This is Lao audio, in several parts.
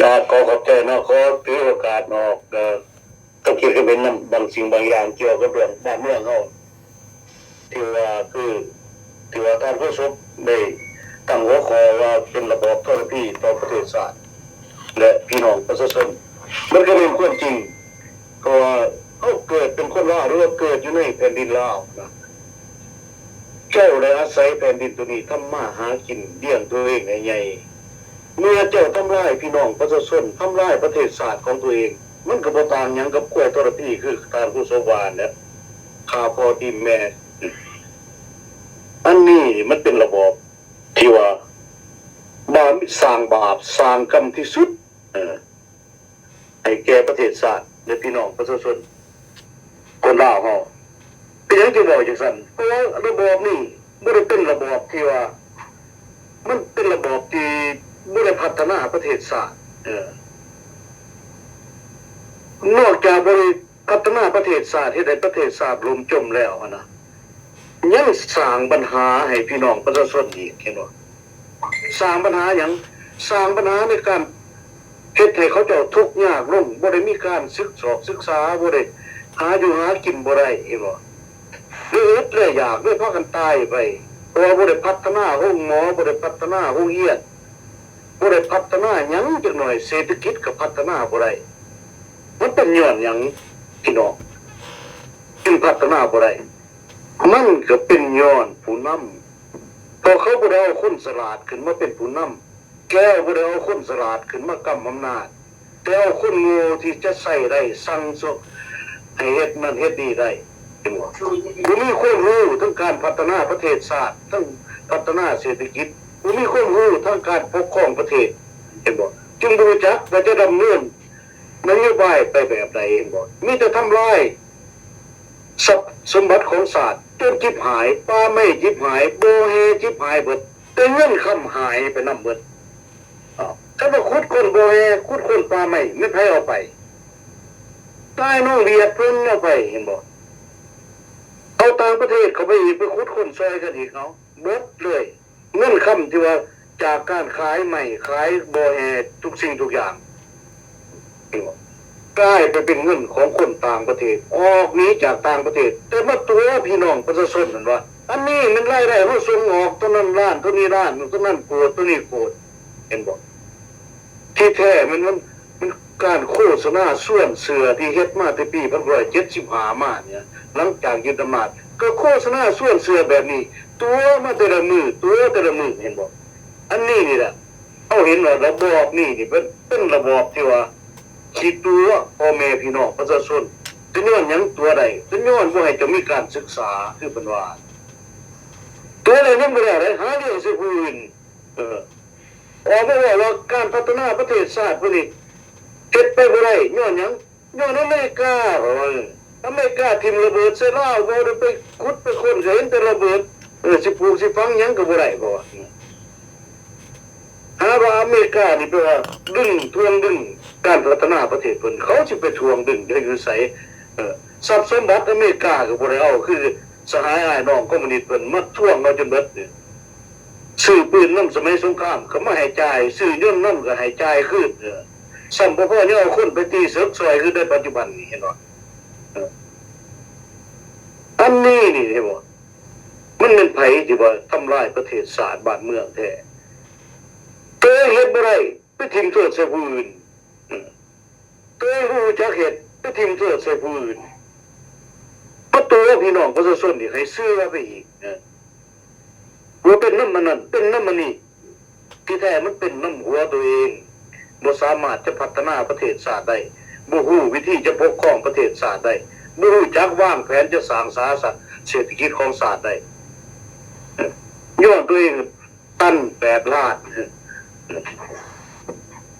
ອ່າ ຂໍຂອບໃຈເນາະ ຂໍຖືໂອກາດອອກ ເອີ ຄຳຄິດຄຳເຫັນນຳບາງສິ່ງບາງຢ່າງກ່ຽວກັບເລື່ອງບ້ານເມືອງເຮົາ ທີ່ວ່າຄື ທີ່ວ່າທ່ານໂຄສົກໄດ້ຕັ້ງຫົວຂໍ້ວ່າເປັນລະບອບທໍລະພີຕໍ່ປະເທດຊາດ ແລະ ພີ່ນ້ອງປະຊາຊົນ. ມັນກໍແມ່ນຄວາມຈິງ ເພາະວ່າເຮົາເກີດເປັນຄົນລາວ ຫຼືວ່າເກີດຢູ່ໃນແຜ່ນດິນລາວນະ ເຈົ້າໄດ້ອາໄສແຜ່ນດິນໂຕນີ້ທຳມາຫາກິນລ້ຽງຕົວເອງໃຫ້ໃຫຍ່. ເມື່ອເຈົ້າທຳລາຍພີ່ນ້ອງປະຊາຊົນ, ທຳລາຍປະເທດຊາດຂອງຕົວເອງ, ມັນກໍບໍ່ຕ່າງຫຍັງກັບຄວາຍທໍລະພີ ຄືທ່ານໂຄສົກວ່ານັ້ນແຫຼະ, ຂ້າພໍ່ຕີນແມ່. ອັນນີ້ມັນເປັນລະບອບທີ່ວ່າບາບ ສ້າງບາບສ້າງກຳທີ່ສຸດ ເອີ ໃຫ້ແກ່ປະເທດຊາດ ແລະ ພີ່ນ້ອງປະຊາຊົນຄົນລາວເຮົາ. ເປັນຫຍັງຈຶ່ງເວົ້າຈັ່ງຊັ້ນ? ເພາະວ່າລະບອບນີ້ບໍ່ໄດ້ເປັນລະບອບທີ່ວ່າ ມັນເປັນລະບອບທີ່ບໍ່ໄດ້ພັດທະນາປະເທດຊາດ. ເອີ ນອກຈາກບໍ່ໄດ້ພັດທະນາປະເທດຊາດ ເຮັດໃຫ້ປະເທດຊາດລົ້ມຈົມແລ້ວຫັ້ນນະ ຍັງສ້າງບັນຫາໃຫ້ພີ່ນ້ອງປະຊາຊົນອີກ ເຫັນບໍ່? ສ້າງບັນຫາຫຍັງ? ສ້າງບັນຫາໃນການເຮັດໃຫ້ເຂົາເຈົ້າທຸກຍາກລົງ, ບໍ່ໄດ້ມີການສຶກສອກສຶກສາ, ບໍ່ໄດ້ຫາຢູ່ຫາກິນບໍ່ໄດ້, ເຫັນບໍ່? ໄດ້ອຶດໄດ້ຢາກ, ໄດ້ພາກັນຕາຍໄປ, ເພາະວ່າບໍ່ໄດ້ພັດທະນາໂຮງໝໍ, ບໍ່ໄດ້ພັດທະນາໂຮງຮຽນ, ບໍ່ໄດ້ພັດທະນາຫຍັງຈັກໜ້ອຍ, ເສດຖະກິດກໍພັດທະນາບໍ່ໄດ້. ມັນເປັນຍ້ອນຫຍັງ ພີ່ນ້ອງ ຈຶ່ງພັດທະນາບໍ່ໄດ້? ມັນກໍເປັນຍ້ອນຜູ້ນຳ ເພາະເຂົາບໍ່ໄດ້ເອົາຄົນສະຫຼາດຂຶ້ນມາເປັນຜູ້ນຳ, ແກ້ວບໍ່ໄດ້ເອົາຄົນສະຫຼາດຂຶ້ນມາກຳອຳນາດ, ແຕ່ເອົາຄົນໂງ່ທີ່ຈະໃຊ້ໄດ້ ສັ່ງໃຫ້ເຮັດນັ້ນເຮັດນີ້ໄດ້ ເຫັນບໍ່? ບໍ່ມີຄວາມຮູ້ທາງການພັດທະນາປະເທດຊາດ, ທັງພັດທະນາເສດຖະກິດ, ບໍ່ມີຄວາມຮູ້ທາງການປົກຄອງປະເທດ ເຫັນບໍ່? ຈຶ່ງບໍ່ຮູ້ຈັກວ່າຈະດຳເນີນນະໂຍບາຍໄປແບບໃດ ເຫັນບໍ່? ມີແຕ່ທຳລາຍ ຊັບສົມບັດຂອງຊາດຈົນຈິບຫາຍ, ປ່າໄມ້ຈິບຫາຍ, ບໍ່ແຮ່ຈິບຫາຍເບິດ, ແຕ່ເງິນຄຳຫາຍໄປນຳເບິດ. ອ້າວ ຄັນວ່າຂຸດຄົ້ນບໍ່ແຮ່, ຂຸດຄົ້ນປ່າໄມ້, ແມ່ນໃຜເອົາໄປ? ນາຍນ້ອງຫວຽດເພິ່ນເອົາໄປ, ເຫັນບໍ່? ເອົາຕ່າງປະເທດເຂົ້າໄປອີກ, ໄປຂຸດຄົ້ນຊ່ອຍກັນອີກ, ເອົາ ເບິດເລີຍ. ເງິນຄຳທີ່ວ່າຈາກການຂາຍໄມ້, ຂາຍບໍ່ແຮ່, ທຸກສິ່ງທຸກຢ່າງ ກາຍໄປເປັນເງິນຂອງຄົນຕ່າງປະເທດ, ອອກໜີຈາກຕ່າງປະເທດ, ແຕ່ມາຕົວະພີ່ນ້ອງປະຊາຊົນນັ້ນວ່າ ອັນນີ້ແມ່ນລາຍໄດ້ເຮົາສົ່ງອອກ, ໂຕນັ້ນລ້ານ, ໂຕນີ້ລ້ານ, ໂຕນັ້ນໂກດ, ໂຕນີ້ໂກດ, ເຫັນບໍ່? ທີ່ແທ້ແມ່ນມັນ ມັນການໂຄສະນາຊວນເຊື່ອທີ່ເຮັດມາແຕ່ປີພັນເກົ້າຮ້ອຍເຈັດສິບຫ້າມານີ້, ຫຼັງຈາກຍຶດອຳນາດ ກໍໂຄສະນາຊວນເຊື່ອແບບນີ້ ຕົວະມາແຕ່ລະມື້, ຕົວະແຕ່ລະມື້, ເຫັນບໍ່? ອັນນີ້ນີ້ແຫຼະ ເຮົາເຫັນວ່າລະບອບນີ້ນີ້ເປັນ ເປັນລະບອບທີ່ວ່າຂີ້ຕົວະພໍ່ແມ່ພີ່ນ້ອງປະຊາຊົນ. ຈະຍ້ອນຫຍັງຕົວະໄດ້? ກໍຍ້ອນບໍ່ໃຫ້ເຈົ້າມີການສຶກສາ ຄືເພິ່ນວ່າ. ຕົວະແລ້ວຍັງບໍ່ແລ້ວເດ້ ຫາເລື່ອງໃສ່ຜູ້ອື່ນ. ເອີ ອອກມາເວົ້າວ່າການພັດທະນາປະເທດຊາດເພິ່ນນີ້ເຮັດໄປບໍ່ໄດ້ ຍ້ອນຫຍັງ? ຍ້ອນອາເມລິກາ. ເອີ ອາເມລິກາຖິ້ມລະເບີດໃສ່ລາວ, ບໍ່ໄດ້ໄປຂຸດໄປຄົ້ນ ກໍເຫັນແຕ່ລະເບີດ. ເອີ ຊິປູກຊິຝັງຫຍັງກໍບໍ່ໄດ້ ເພາະວ່າ ຫາວ່າອາເມລິການີ້ແປວ່າດຶງ ທວງດຶງການພັດທະນາປະເທດເພິ່ນ, ເຂົາຊິໄປທວງດຶງຈາກຢູ່ໃສ? ເອີ ຊັບສົມບັດອາເມລິກາກໍບໍ່ໄດ້ເອົາ ຄືສະຫາຍອ້າຍນ້ອງຄອມມູນິດເພິ່ນມາທວງເອົາຈົນເບິດ. ຊື້ປືນນຳສະໄໝສົງຄາມກໍມາໃຫ້ຈ່າຍ, ຊື້ຍົນນຳກໍໃຫ້ຈ່າຍຄືນ. ເອີ ຊ້ຳບໍ່ພໍຍັງເອົາຄົນໄປຕີເສິກຊ່ອຍຄືໃນປັດຈຸບັນນີ້ ເຫັນບໍ່? ເອີ ອັນນີ້ນີ້ ເຫັນບໍ່? ມັນແມ່ນໃຜທີ່ວ່າທຳລາຍປະເທດຊາດບ້ານເມືອງແທ້? ໂຕເອງເຮັດບໍ່ໄດ້ ໄປຖິ້ມໂທດໃສ່ຜູ້ອື່ນ. ໂຕເອງບໍ່ຮູ້ຈັກເຮັດ ໄປຖິ້ມໂທດໃສ່ຜູ້ອື່ນ. ປະຕູພີ່ນ້ອງປະຊາຊົນນີ້ໃຫ້ເຊື່ອໄປອີກ ວ່າເປັນນຳອັນນັ້ນ ເປັນນຳອັນນີ້. ທີ່ແທ້ມັນເປັນນຳຫົວໂຕເອງ, ບໍ່ສາມາດຈະພັດທະນາປະເທດຊາດໄດ້, ບໍ່ຮູ້ວິທີຈະປົກຄອງປະເທດຊາດໄດ້, ບໍ່ຮູ້ຈັກວາງແຜນຈະສ້າງສາເສດຖະກິດຂອງຊາດໄດ້. ຍ້ອນໂຕເອງຕັນແປດລ້ານ,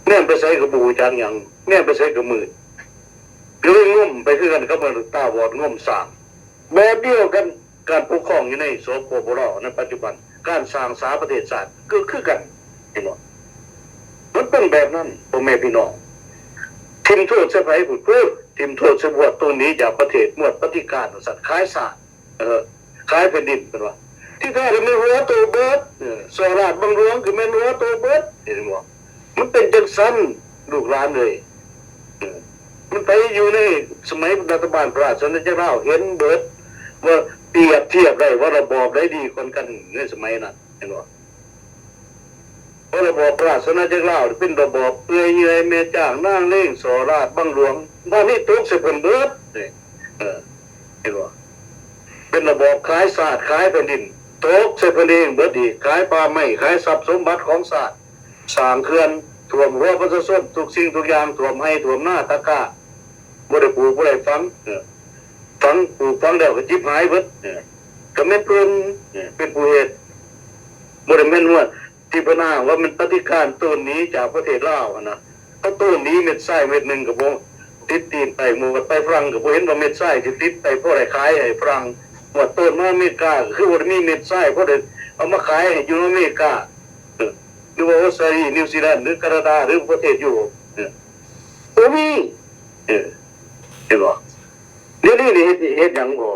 ແນມໄປໃສກໍບໍ່ຮູ້ຈັກຫຍັງ, ແນມໄປໃສກໍມືດ, ກໍເລີຍງົມໄປຄືກັນກັບຄົນຕາບອດງົມຊ້າງ. ແບບດຽວກັນ ການປົກຄອງຢູ່ໃນ ສປປ ລາວ ໃນປັດຈຸບັນ, ການສ້າງສາປະເທດຊາດກໍຄືກັນ, ເຫັນບໍ່? ມັນເປັນແບບນັ້ນ ພໍ່ແມ່ພີ່ນ້ອງ. ຖິ້ມໂທດໃສ່ໃຜພຸ້ນ? ເອີ ຖິ້ມໂທດໃສ່ພວກໂຕໜີຈາກປະເທດ, ໝວດປະຕິການວ່າຊັ້ນ, ຂາຍຊາດ, ເອີ ຂາຍແຜ່ນດິນ ເພິ່ນວ່າ. ທີ່ແທ້ລະແມ່ນຫົວໂຕເບິດ, ເອີ ສໍ້ລາດບັງຫຼວງກໍແມ່ນຫົວໂຕເບິດ, ເຫັນບໍ່? ມັນເປັນຈັ່ງຊັ້ນ. ລູກຫຼານເອີຍ. ເອີ ມັນໄປຢູ່ໃນສະໄໝລັດຖະບານພະລາຊະອານາຈັກລາວ ເຫັນເບິດວ່າປຽບທຽບໄດ້ວ່າລະບອບໃດດີກວ່າກັນໃນສະໄໝນັ້ນ ເຫັນບໍ່? ເພາະລະບອບພະລາຊະອານາຈັກລາວເປັນລະບອບເປື່ອຍເຫຍື່ອຍແມ່ຈ້າງ ນາງເລງ ສໍ້ລາດ ບັງຫຼວງ ບາດນີ້ຕົກໃສ່ເພິ່ນເບິດ. ເອີ ເອີ ເຫັນບໍ່? ເປັນລະບອບຂາຍຊາດຂາຍແຜ່ນດິນ ຕົກໃສ່ເພິ່ນເອງເບິດອີກ ຂາຍປ່າໄມ້ ຂາຍຊັບສົມບັດຂອງຊາດ ສ້າງເຂື່ອນຖ້ວມຫົວປະຊາຊົນ ທຸກສິ່ງທຸກຢ່າງ ຖ້ວມໄຮ່ຖ້ວມນາຕາກ້າ ບໍ່ໄດ້ປູກບໍ່ໄດ້ຝັງ ເອີ ຝັງ ປູກຝັງແລ້ວກໍຈິບຫາຍເບິດ ເອີ ກໍແມ່ນເພິ່ນ ເອີ ເປັນຜູ້ເຮັດ ບໍ່ໄດ້ແມ່ນວ່າ ທີ່ເພິ່ນອ້າງວ່າແມ່ນປະຕິການໂຕນໜີຈາກປະເທດລາວຫັ້ນນະ ເຂົາໂຕນໜີເມັດຊາຍເມັດໜຶ່ງກໍບໍ່ຕິດຕີນໄປ ໝົດໄປຝຣັ່ງກໍບໍ່ເຫັນວ່າເມັດຊາຍຊິຕິດໄປພໍໄດ້ຂາຍໃຫ້ຝຣັ່ງ ໝົດໂຕນມາອາເມລິກາກໍຄືບໍ່ໄດ້ມີເມັດຊາຍພໍໄດ້ເອົາມາຂາຍໃຫ້ຢູ່ອາເມລິກາ ເອີ ຫຼືວ່າອົດສະຕາລີ ນິວຊີແລນ ຫຼືການາດາ ຫຼືປະເທດຢູໂຣບ ເອີ ບໍ່ມີ ເອີ ເຫັນບໍ່? ດຽວນີ້ນີ້ເຮັດ ເຮັດຫຍັງບໍ່?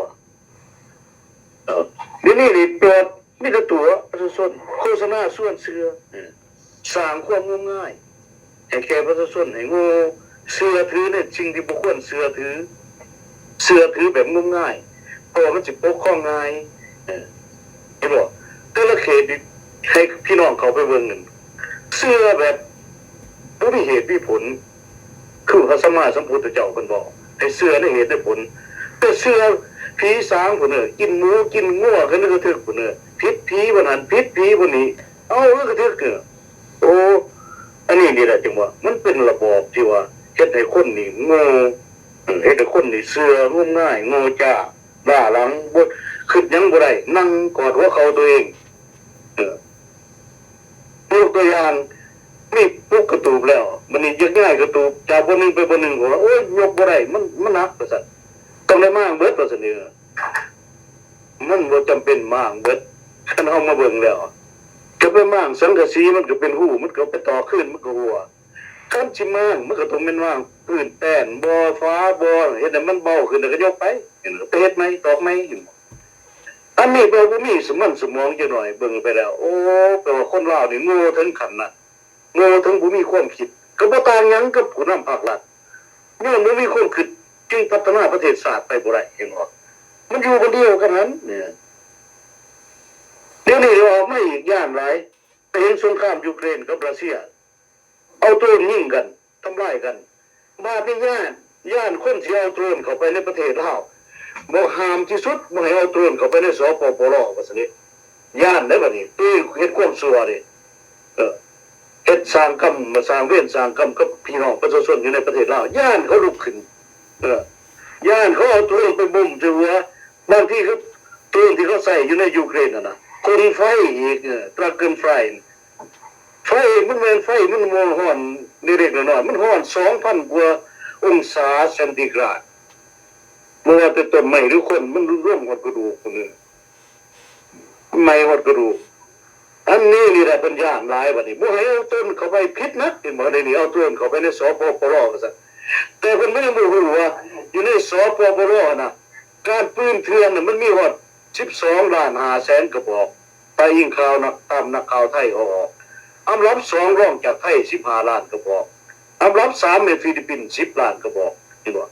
ເອີ ດຽວນີ້ນີ້ປອດມີແຕ່ຕົວະປະຊາຊົນ ໂຄສະນາຊວນເຊື່ອ ເອີ ສ້າງຄວາມງົມງາຍໃຫ້ແກ່ປະຊາຊົນ ໃຫ້ໂງ່ເຊື່ອຖືໃນສິ່ງທີ່ບໍ່ຄວນເຊື່ອຖື ເຊື່ອຖືແບບງົມງາຍ ເພາະວ່າມັນຊິປົກຄອງງ່າຍ ເອີ ເຫັນບໍ່? ແຕ່ລະເຂດນີ້ ໃຫ້ພີ່ນ້ອງເຂົ້າໄປເບິ່ງນັ້ນ ເຊື່ອແບບບໍ່ມີເຫດມີຜົນ ຄືພະສຳມາສຳພຸດທະເຈົ້າເພິ່ນບອກ ໃຫ້ເຊື່ອໃນເຫດໃນຜົນ ແຕ່ເຊື່ອຜີສາງພຸ້ນເດີ ກິນໝູກິນງົວກັນກະທຶກພຸ້ນເດີ ຜິດຜີບ່ອນຫັ້ນ ຜິດຜີບ່ອນນີ້ ເອົາກະທຶກ ໂອ້ ອັນນີ້ນີ້ແຫຼະ ຈຶ່ງວ່າມັນເປັນລະບອບທີ່ວ່າເຮັດໃຫ້ຄົນນີ້ໂງ່ ເຮັດໃຫ້ຄົນນີ້ເຊື່ອ ງົມງາຍ ໂງ່ຈ້າ ລ້າຫຼັງ ບໍ່ ຄິດຫຍັງບໍ່ໄດ້ ນັ່ງກອດຫົວເຂົ່າຕົວເອງ ເອີ ຍົກຕົວຢ່າງ ມີປຸກກະຕູບແລ້ວ ບາດນີ້ຢາກຍ້າຍກະຕູບຈາກບ່ອນໜຶ່ງໄປບ່ອນໜຶ່ງ ເພາະວ່າ ໂອ້ຍ ຍົກບໍ່ໄດ້ ມັນ ມັນໜັກ ວ່າຊັ້ນ ຕ້ອງໄດ້ມ້າງເບິດ ວ່າຊັ້ນເດ. ມັນບໍ່ຈຳເປັນມ້າງເບິດ ຄັນເຮົາມາເບິ່ງແລ້ວ ຈະໄປມ້າງສັງກະສີ ມັນກໍເປັນຮູ ມັນກໍໄປຕໍ່ຄືນ ມັນກໍຮົ່ວ. ຄັນຊິມ້າງ ມັນກໍຕ້ອງແມ່ນມ້າງພື້ນແປ້ນບໍ່ ຝາບໍ່ ເຮັດໃຫ້ມັນເບົາຂຶ້ນ ແລ້ວກໍຍົກໄປ ເຫັນ ໄປເຮັດໃໝ່ ຕອກໃໝ່ ເຫັນບໍ່? ອັນນີ້ແປວ່າບໍ່ມີສະມັນສະໝອງຈັກໜ້ອຍ ເບິ່ງໄປແລ້ວ ໂອ້ ແປວ່າຄົນລາວນີ້ໂງ່ເຖິງຂັ້ນນັ້ນ ໂງ່ເຖິງບໍ່ມີຄວາມຄິດ ກໍບໍ່ຕ່າງຫຍັງກັບຜູ້ນຳພາກລັດ ຍ້ອນບໍ່ມີຄວາມຄິດ ຈຶ່ງພັດທະນາປະເທດຊາດໄປບໍ່ໄດ້ ເຫັນບໍ່? ມັນຢູ່ບ່ອນດຽວກັນຫັ້ນ ດຽວນີ້ອອກມາອີກ ຢ້ານຫຼາຍ ໄປເຫັນສົງຄາມຢູເຄຣນກັບຣັດເຊຍ ເອົາໂດຣນຍິງກັນ ທຳລາຍກັນ ບາດນີ້ຢ້ານ ຢ້ານຄົນຊິເອົາໂດຣນເຂົ້າໄປໃນປະເທດລາວ ບອກຫ້າມທີ່ສຸດ ບໍ່ໃຫ້ເອົາໂດຣນເຂົ້າໄປໃນ ສປປລ ວ່າຊັ້ນເດ. ຢ້ານເດ້ບາດນີ້ ເຮັດຄວາມຊົ່ວເດ້ ເອີ ເຮັດສ້າງກຳ ສ້າງເວນສ້າງກຳກັບພີ່ນ້ອງປະຊາຊົນຢູ່ໃນປະເທດລາວ ຢ້ານເຂົາລຸກຂຶ້ນ ເອີ ຢ້ານເຂົາເອົາໂດຣນໄປບົ່ມໃສ່ຫົວ ບາງທີຄືໂດຣນທີ່ເຂົາໃຊ້ຢູ່ໃນຢູເຄຣນຫັ້ນນະ ຄົນໄຟອີກ ເອີ Dragonfly ໄຟ ມັນແມ່ນໄຟ ມັນບໍ່ຮ້ອນເລັກໆນ້ອຍໆ ມັນຮ້ອນສອງພັນກວ່າອົງສາເຊັນຕີກຣາດ ບໍ່ວ່າແຕ່ຕົ້ນໄມ້ ຫຼື ຄົນ ມັນລວມຮອດກະດູກພຸ້ນເດີ ໄໝ້ຮອດກະດູກ. ອັນນີ້ນີ້ແຫຼະເພິ່ນຢ້ານຫຼາຍ ບາດນີ້ບໍ່ໃຫ້ເອົາໂດຣນເຂົ້າໄປ ຜິດໜັກ ເຫັນບໍ່? ດຽວນີ້ເອົາໂດຣນເຂົ້າໄປໃນ ສປປລ ວ່າຊັ້ນ ແຕ່ເພິ່ນກໍຍັງບໍ່ຮູ້ວ່າຢູ່ໃນ ສປປລ ຫັ້ນນະ ການປືນເຖື່ອນນະ ມັນມີຮອດສິບສອງລ້ານຫ້າແສນກະບອກ ຖ້າອີງຂ່າວນັກ ຕາມນັກຂ່າວໄທເອົາອອກ ອັນດັບສອງ ລອງຈາກໄທ ສິບຫ້າລ້ານກະບອກ ອັນດັບສາມ ແມ່ນຟີລິບປິນ ສິບລ້ານກະບອກ ເຫັນບໍ່?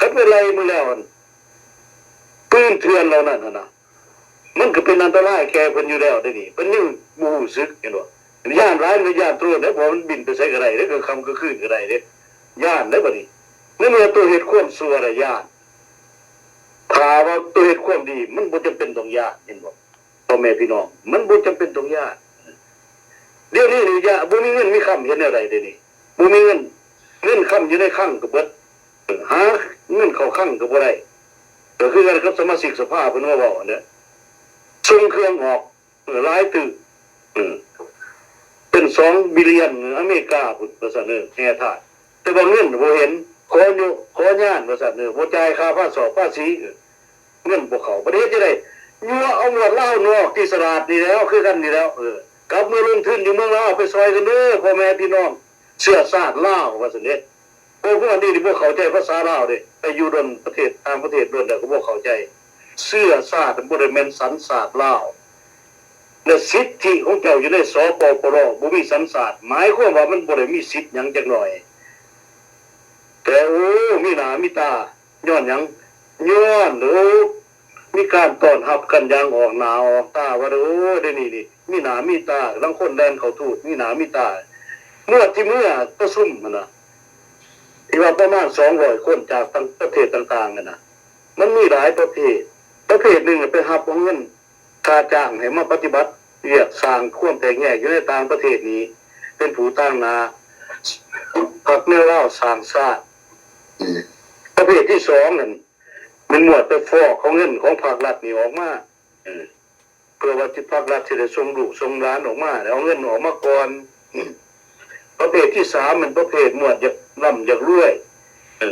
ຄັນໄປໄລ່ເບິ່ງແລ້ວຫັ້ນ ປືນເຖື່ອນເຫຼົ່ານັ້ນຫັ້ນນະ ມັນກໍເປັນອັນຕະລາຍແກ່ເພິ່ນຢູ່ແລ້ວເດນີ້ ເພິ່ນຍັງບໍ່ຮູ້ສຶກ ເຫັນບໍ່? ຢ້ານຫຼາຍ ມັນຢ້ານໂດຣນເດ້ ເພາະວ່າມັນບິນໄປໃສກໍໄດ້ເດ້ ກາງຄ່ຳກາງຄືນກໍໄດ້ເດ້ ຢ້ານເດ້ບາດນີ້ ໃນເມື່ອໂຕເຮັດຄວາມຊົ່ວລະຢ້ານ ຖ້າວ່າໂຕເຮັດຄວາມດີ ມັນບໍ່ຈຳເປັນຕ້ອງຢ້ານ ເຫັນບໍ່? ພໍ່ແມ່ພີ່ນ້ອງ ມັນບໍ່ຈຳເປັນຕ້ອງຢ້ານ ດຽວນີ້ນີ້ ຢ່າ ບໍ່ມີເງິນມີຄຳ ເຮັດແນວໃດດຽວນີ້? ບໍ່ມີເງິນ ເງິນຄຳຢູ່ໃນຄັງກໍເບິດ ຫາເງິນເຂົ້າຄັງກໍບໍ່ໄດ້ ກໍຄືກັນກັບສະມາຊິກສະພາເພິ່ນມາເວົ້າຫັ້ນແຫຼະ ສົ່ງເຄື່ອງອອກຫຼາຍຕື້ ເປັນສອງບິລຽນອາເມລິກາພຸ້ນ ວ່າຊັ້ນເດີ ແຮ່ທາດ ແຕ່ວ່າເງິນບໍ່ເຫັນ ຂໍໂຍ ຂໍຍານ ວ່າຊັ້ນເດີ ບໍ່ຈ່າຍຄ່າພາສອກພາສີ ເງິນບໍ່ເຂົ້າ ປະເທດຈະໄດ້ ຍົວະເອົາໝວດລາວນອກທີ່ສະຫຼາດນີ້ແຫຼ້ວ ຄືກັນນີ້ແຫຼ້ວ ເອີ ກັບເມືອລົງທຶນຢູ່ເມືອງລາວ ໄປຊ່ອຍກັນເດີ ພໍ່ແມ່ພີ່ນ້ອງເຊື້ອຊາດລາວ ວ່າຊັ້ນເດ. ພວກອັນນີ້ນີ້ບໍ່ເຂົ້າໃຈພາສາລາວເດ້ ໄປຢູ່ດົນປະເທດ ຕ່າງປະເທດດົນແລ້ວກໍບໍ່ເຂົ້າໃຈ ເຊື້ອຊາດບໍ່ໄດ້ແມ່ນສັນຊາດລາວ ແລະ ສິດທິຂອງເຈົ້າຢູ່ໃນ ສປປລ ບໍ່ມີສັນຊາດ ໝາຍຄວາມວ່າມັນບໍ່ໄດ້ມີສິດຫຍັງຈັກໜ້ອຍ ແຕ່ໂອ້ ມີໜ້າມີຕາ ຍ້ອນຫຍັງ? ຍ້ອນໂອ້ ມີການຕ້ອນຮັບກັນຢ່າງອອກໜ້າອອກຕາ ວ່າໂອ້ ດຽວນີ້ນີ້ມີໜ້າມີຕາ ລາງຄົນແລ່ນເຂົ້າທູດ ມີໜ້າມີຕາ. ເມື່ອທີ່ເມື່ອປະຊຸມຫັ້ນນະ ທີ່ວ່າປະມານສອງຮ້ອຍຄົນຈາກຕ່າງປະເທດຕ່າງໆຫັ້ນນະ ມັນມີຫຼາຍປະເພດ ປະເພດໜຶ່ງໄປຮັບເອົາເງິນ ຄ່າຈ້າງໃຫ້ມາປະຕິບັດວຽກສ້າງຄວາມແຕກແຍກຢູ່ໃນຕ່າງປະເທດນີ້ ເປັນຜູ້ຕາງໜ້າພັກແນວລາວສ້າງຊາດ. ປະເພດທີສອງນັ້ນ ແມ່ນມວດໄປຟອກເອົາເງິນຂອງພາກລັດນີ້ອອກມາ ເພື່ອວ່າທີ່ພາກລັດຊິໄດ້ສົ່ງລູກສົ່ງຫຼານອອກມາ ແລ້ວເອົາເງິນອອກມາກ່ອນ. ປະເພດທີສາມແມ່ນປະເພດມວດຢາກລ່ຳຢາກລວຍ ເອີ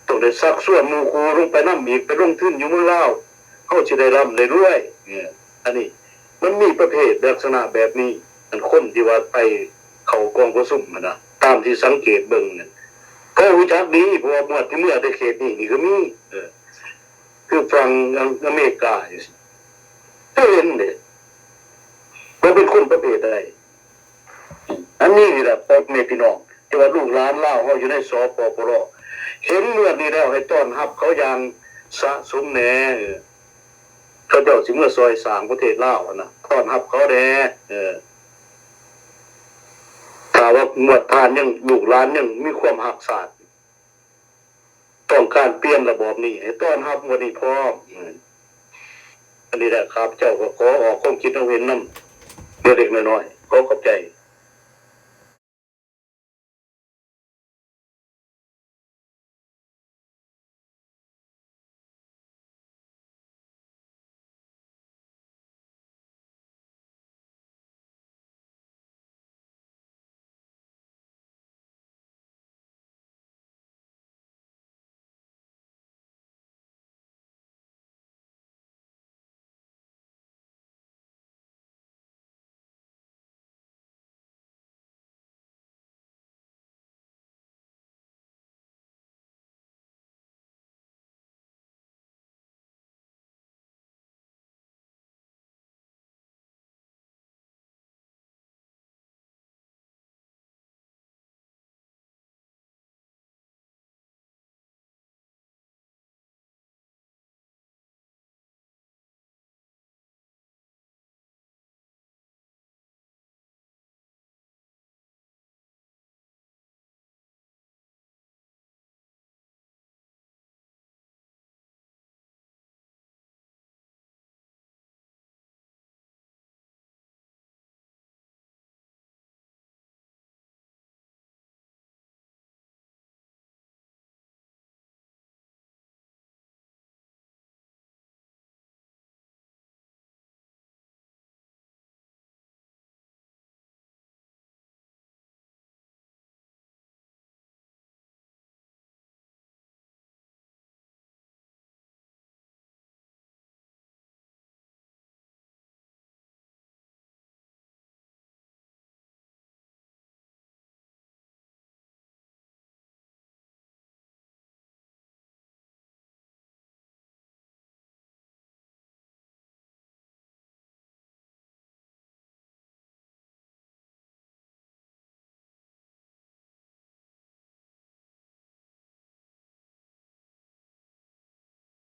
ຕ້ອງໄດ້ຊັກຊວນໝູ່ຄູ່ລົງໄປນຳອີກ ໄປລົງທຶນຢູ່ເມືອງລາວ ເຮົາຊິໄດ້ລ່ຳໄດ້ລວຍ. ເອີ ອັນນີ້ມັນມີປະເພດລັກສະນະແບບນີ້. ອັນຄົນທີ່ວ່າໄປເຂົ້າກອງປະຊຸມຫັ້ນນະ ຕາມທີ່ສັງເກດເບິ່ງນັ້ນ ເຂົາຮູ້ຈັກດີ ເພາະວ່າມວດທີ່ເມືອແຕ່ເຂດນີ້ນີ້ກໍມີ ເອີ ຄືຝັ່ງອາເມລິກາຈັ່ງຊີ້ ເຈົ້າເຫັນເດ້ ວ່າເປັນຄົນປະເພດໃດ. ອັນນີ້ນີ້ແຫຼະ ພໍ່ແມ່ພີ່ນ້ອງ ທີ່ວ່າລູກຫຼານລາວເຮົາຢູ່ໃນ ສປປລ ເຫັນເລື່ອງນີ້ແລ້ວ ໃຫ້ຕ້ອນຮັບເຂົາຢ່າງສະສົມແດ່. ເຂົາເຈົ້າຊິເມືອຊ່ອຍສ້າງປະເທດລາວຫັ້ນນະ ຕ້ອນຮັບເຂົາແດ່. ເອີ ຖ້າວ່າໝວດທ່ານຍັງ ລູກຫຼານຍັງມີຄວາມຮັກຊາດ ຕ້ອງການປ່ຽນລະບອບນີ້ ໃຫ້ຕ້ອນຮັບໝວດນີ້ພ້ອມ. ອັນນີ້ແຫຼະ ຂ້າພະເຈົ້າກໍຂໍອອກຄວາມຄິດຄວາມເຫັນນຳເລັກໆນ້ອຍໆ. ຂໍຂອບໃຈ.